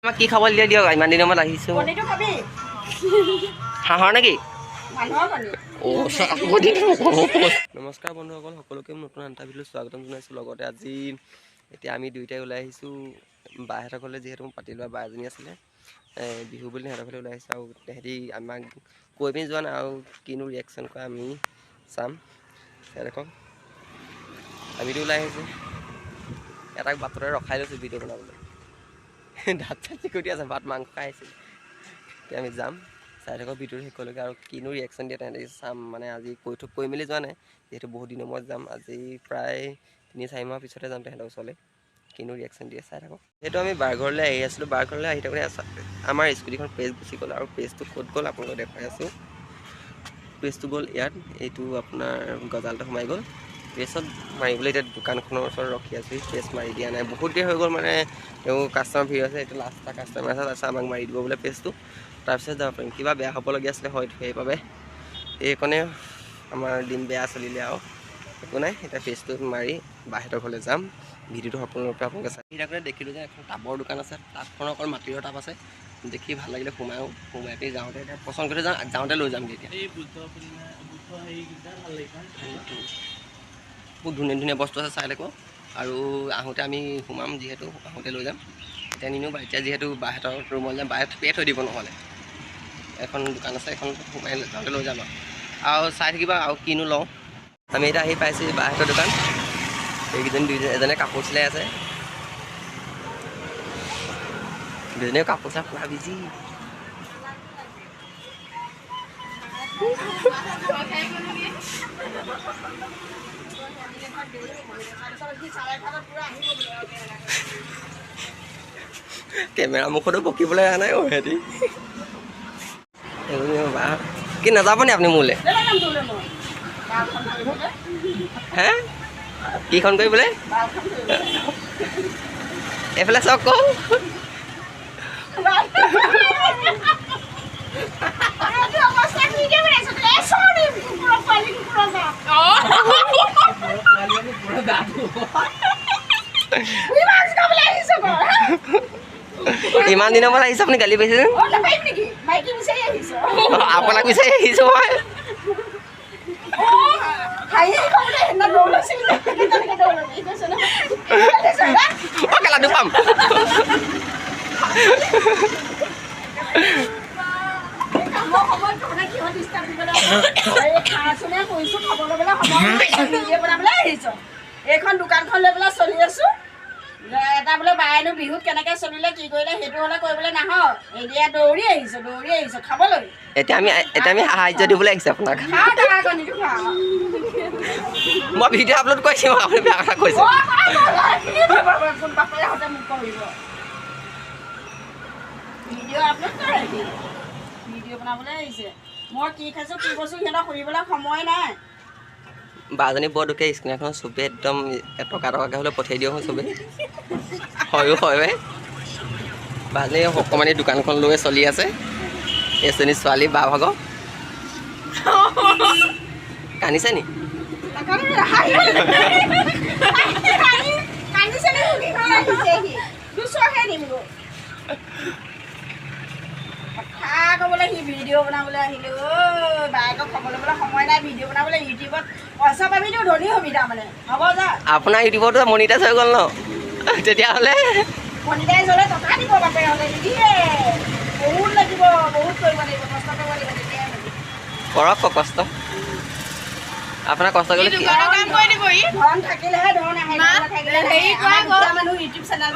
আমাক কি খাবলৈ দিয়ে দিয়ক, ইমান দিনৰ মূৰত আহিছোঁ। হাঁহৰ নেকি? নমস্কাৰ বন্ধুসকল, সকলোকে নতুন এটা ভিডিঅ' স্বাগতম জনাইছোঁ। লগতে আজি এতিয়া আমি দুয়োটাই ওলাই আহিছোঁ বাহঁতৰ ঘৰলৈ, যিহেতু মোৰ পাতি লোৱা বা এজনী আছিলে বিহু বুলি সিহঁতৰ ঘৰলৈ ওলাই আহিছোঁ। আৰু তেহেঁতি আমাক কৈ পিনি যোৱা নাই আৰু কিনো ৰিয়েকশ্যন কৰে আমি চাম। দেখক আমিতো ওলাই আহিছোঁ, এটাক বাটতে ৰখাই লৈছোঁ ভিডিঅ' বনাবলৈ। দাঁত চাত চিকুটি আছে, ভাত মাংস খাই আহিছিলে। এতিয়া আমি যাম, চাই থাকক ভিডিঅ'টো শেষলৈকে আৰু কিনো ৰিয়েকশ্যন দিয়ে তেহেঁতি চাম। মানে আজি কৈ থৈ কৈ মেলি যোৱা নাই, যিহেতু বহুত দিনৰ মূৰত যাম, আজি প্ৰায় 3-4 মাহৰ পিছতে যাম তেহেঁতৰ ওচৰলৈ। কিনো ৰিয়েকশ্যন দিয়ে চাই থাকক। যিহেতু আমি বাৰঘৰলৈ আহি আছিলোঁ, বাৰঘৰলৈ আহি থাকোঁতে আমাৰ স্কুটিখন পেজ গুচি গ'ল। আৰু পেজটো ক'ত গ'ল আপোনালোকক দেখুৱাই আছোঁ। পেজটো গ'ল ইয়াত, এইটো আপোনাৰ গজালটো সোমাই গ'ল। পেজত মাৰিবলৈ এতিয়া দোকানখনৰ ওচৰত ৰখি আছোঁ, পেজ মাৰি দিয়া নাই, বহুত দেৰি হৈ গ'ল। মানে তেওঁ কাষ্টমাৰ ভিৰ আছে, এইটো লাষ্ট এটা কাষ্টমাৰ আছে, তাৰপিছত আমাক মাৰি দিব বোলে পেজটো, তাৰপিছত যাব পাৰিম। কিবা বেয়া হ'বলগীয়া আছিলে হয়তো, সেইবাবে এইকণে আমাৰ দিন বেয়া চলিলে আৰু একো নাই। এতিয়া পেজটো মাৰি বাহঁতৰ ঘৰলৈ যাম। ভিডিঅ'টো সম্পূৰ্ণৰূপে আপোনালোকে চাই আহি থাকোঁতে দেখিলোঁ যে এখন টাবৰ দোকান আছে, টাবখন অকল মাটিৰ টাব আছে, দেখি ভাল লাগিলে সোমায়ো। সোমাই পিনি যাওঁতে এতিয়া পচন্দ কৰি যাওঁ, যাওঁতে লৈ যামগৈ। এতিয়া বহুত ধুনীয়া ধুনীয়া বস্তু আছে, চাই থাকোঁ। আৰু আহোঁতে আমি সোমাম, যিহেতু আহোঁতে লৈ যাম, এতিয়া নিনো। এতিয়া যিহেতু বাহঁতৰ ৰুমলৈ যাম, বাহে থপিয়াই থৈ দিব নহ'লে। এখন দোকান আছে, এখন সোমাই যাওঁতে লৈ যাম আৰু চাই থাকিবা আৰু কিনো লওঁ। আমি এতিয়া আহি পাইছোঁ বাহঁতৰ দোকান। এইকেইজন দুইজন, এজনে কাপোৰ চিলাই আছে, দুজনেও কাপোৰ চিলাই পূৰা বিজি। কেমেৰা মুখতো বকিবলৈ অহা নাই অ' সিহঁতি। কি নাযাব নি আপুনি মোলৈ? হে কিখন কৰিবলৈ? এইফালে চাওক কওঁ। ইমান দিনৰ পৰা আহিছে আপুনি গালি পাইছে? আপোনাক বিচাৰি আহিছো মই। পাম এইখন দোকানখন লৈ পেলাই চলি আছো। এটা বোলে বায়েনো বিহুত কেনেকে চলিলে কি কৰিলে সেইটো হ'লে কৰিবলৈ নাহ, এতিয়া দৌৰি আহিছো, দৌৰি আহিছো খাবলৈ। এতিয়া আমি সাহায্য দিবলৈ আহিছো আপোনাক। মই ভিডিঅ' আপলোড কৰিছোঁ, আপুনি বেয়া কথা কৈছে। ভিডিঅ' আপলোড কৰে, ভিডিঅ' বনাবলৈ আহিছে। মই কি খাইছো কি কৈছো সিহঁতক সুধিবলৈ সময় নাই। বাজনী বৰ দুখীয়া, স্ক্ৰীণখন চবেই একদম 1 টকা টকাকৈ হ'লেও পঠিয়াই দিয়ক চবেই। হয়ো হয়, বাজনী অকণমানি দোকানখন লৈ চলি আছে। এজনী ছোৱালী বা ভাগ কান্দিছে নি? ক'বলৈ সি ভিডিঅ' বনাবলৈ আহিলে ঐ, বায়েকক খবৰ ল'বলৈ সময় নাই, ভিডিঅ' বনাবলৈ। ইউটিউবত পইচা পাবিতো ধনী হবি তাৰমানে, হ'ব যা। আপোনাৰ ইউটিউবতো মনিটাইজ হৈ গ'ল ন তেতিয়াহ'লে? মনিটাইজ হ'লে টকা দিব, বাপেৰে হ'লে নিদিয়ে। বহুত লাগিব, বহুত কৰিব লাগিব, কষ্ট কৰিব লাগিব তেতিয়াহে। কৰক কষ্ট, আপোনাৰ কষ্ট কৰিলে ধন থাকিলেহে ধন আহে। মানুহ ইউটিউব চেনেল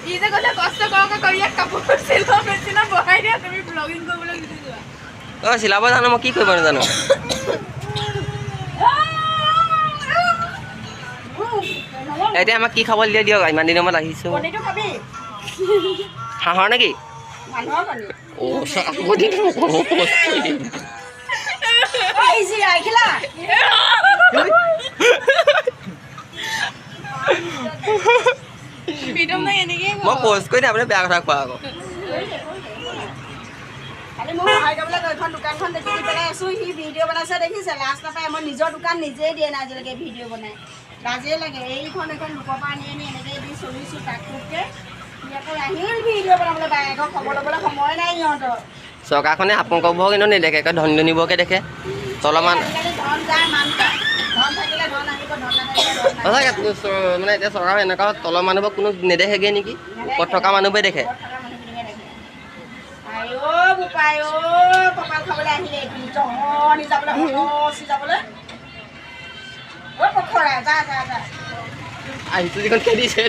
ই যে কৈছে কষ্ট কৰক কৰি, ইয়াত কাপোৰ চিলোৱা মেচিনত বহাই দিয়া, তুমি ব্লগিং কৰিবলৈ গুচি যোৱা। অঁ চিলাব জানো মই, কি কৰিব নাজানো। এতিয়া আমাক কি খাবলৈ দিয়ে দিয়ক, ইমান দিনৰ মূৰত আহিছোঁ। হাঁহৰ নেকি? মই প'ষ্ট কৰি দিম, আপুনি বেয়া কথা কোৱা আকৌ। খালি মোক সহায় কৰিবলৈ এইখন দোকানখন দেখি দি পেলাই আছোঁ, সি ভিডিঅ' বনাইছে দেখিছে, লাজ নাপায়। মই নিজৰ দোকান নিজেই দিয়ে নাই আজিলৈকে ভিডিঅ' বনাই, লাজেই লাগে। এইখন লোকৰ পৰা আনি আনি এনেকৈ দি চলিছোঁ তাক টুককৈ। আকৌ আহিল ভিডিঅ' বনাবলৈ, বায়েকক খবৰ ল'বলৈ সময় নাই সিহঁতৰ। চৰকাৰখনে আপোনালোকবোৰক এনেও নেদেখে, একে ধনী ধনীবোৰকে দেখে। তলৰ মান আজিকালি ধন যাৰ মান পায়, ধন থাকিলে ধন আহিব, ধন নাথাকিলে ধন নাহিব। সঁচাকৈ মানে এতিয়া চৰকাৰ এনেকুৱা তলৰ মানুহবোৰক কোনো নেদেখেগৈ নেকি, ওপৰত থকা মানুহবোৰে দেখে। ওপৰত থকা মানুহখিনিকে দেখে। আই অ' বোপাই অ', কপাল খাবলৈ আহিলে এইখিনি জহনি যাবলৈ, সচি যাবলৈ। অ' পখৰা, যা যা যা। আহিছোঁ যিখন খেদিছে।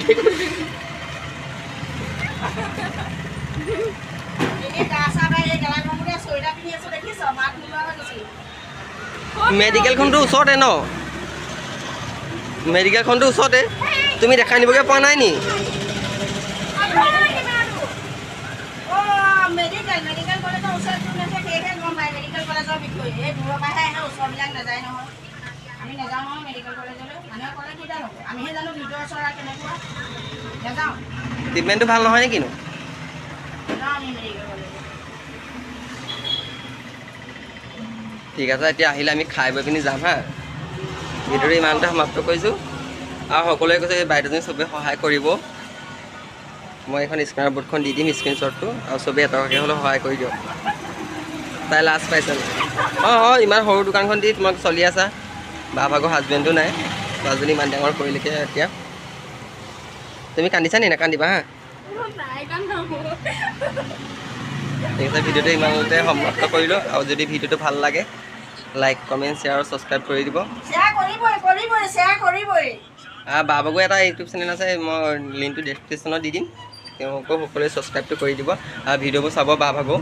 এনেই গা চা বেয়া, এই গেলা গৰমতে চুৱেটাৰ পিন্ধি আছো দেখিছ, মাত নোলোৱা হৈ গৈছে। মেডিকেলখনতো ওচৰতে ন? মেডিকেলখনতো ওচৰতে, তুমি দেখাই নিবগৈ পৰা নাই নি? অ' মেডিকেল, মেডিকেল কলেজৰ ওচৰত যোন আছে সেয়েহে গম পায় মেডিকেল কলেজৰ বিষয়ে। এই দূৰৰ পৰাহে আহে, ওচৰবিলাক নাযায় নহয়। আমি নাযাওঁ নহয় মেডিকেল কলেজলৈ। মানুহে ক'লে কিডাল হ'ব, আমিহে জানো ভিতৰৰ চৰা কেনেকুৱা। নাযাওঁ। ট্ৰিটমেণ্টটো ভাল নহয় নেকিনো? নাযাওঁ আমি মেডিকেল কলেজলৈ। ঠিক আছে, এতিয়া আহিলে আমি খাই বৈ পিনি যাম। হা, ভিডিঅ'টো ইমানতে সমাপ্ত কৰিছোঁ। আৰু সকলোৱে কৈছে এই বাইদেউজনী চবেই সহায় কৰিব। মই এইখন স্কেনাৰ বৰ্ডখন দি দিম, স্ক্ৰীনশ্বটটো, আৰু চবেই এটকাকৈ হ'লেও সহায় কৰি দিয়ক। তাই লাজ পাইছে। অঁ অঁ, ইমান সৰু দোকানখন দি তোমাক চলি আছা, বা ভাগৰ হাজবেণ্ডো নাই, ছোৱালীজনী ইমান ডাঙৰ কৰিলেকে। এতিয়া তুমি কান্দিছা নি? নাকান্দিবা হা। নাই কান্দা মোৰ। ঠিক আছে, ভিডিঅ'টো ইমানতে সমাপ্ত কৰিলোঁ। আৰু যদি ভিডিঅ'টো ভাল লাগে লাইক, কমেণ্ট, শ্বেয়াৰ আৰু ছাবস্ক্ৰাইব কৰি দিব। শ্বেয়াৰ কৰিবই, কৰিবই, শ্বেয়াৰ কৰিবই। বাবগো এটা ইউটিউব চেনেল আছে, মই লিংকটো ডেছক্ৰিপশ্যনত দি দিম, তেওঁলোকো সকলোৱে ছাবস্ক্ৰাইবটো কৰি দিব আৰু ভিডিঅ'বোৰ চাব বা ভাগো।